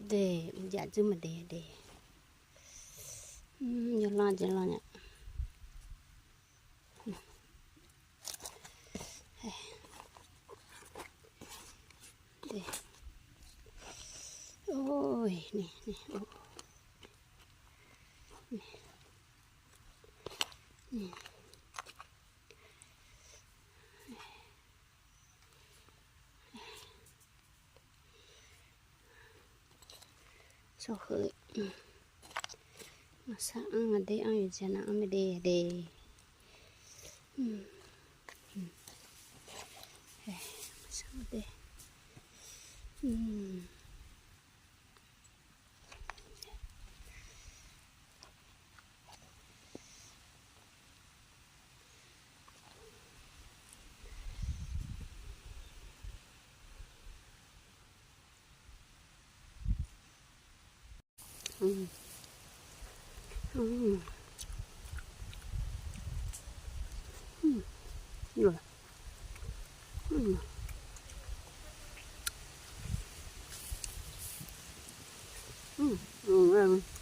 ເດ ຢາກຈື່ມາເດ ເດ ອືມ ຢ່າລອດ ຢ່າລອດ ເດ ໂອ້ຍ ນີ້ ນີ້ ໂອ້ ນີ້ ນີ້. ຊອກເຮີຍ ມາສະອາງເດ ອາງຢູ່ຈະນະອາງເດເດ ອືມ ອືມ ເອີ ມາສະອາງເດ ອືມ. ອືມ ອືມ ອືມ ອືມ ອືມ.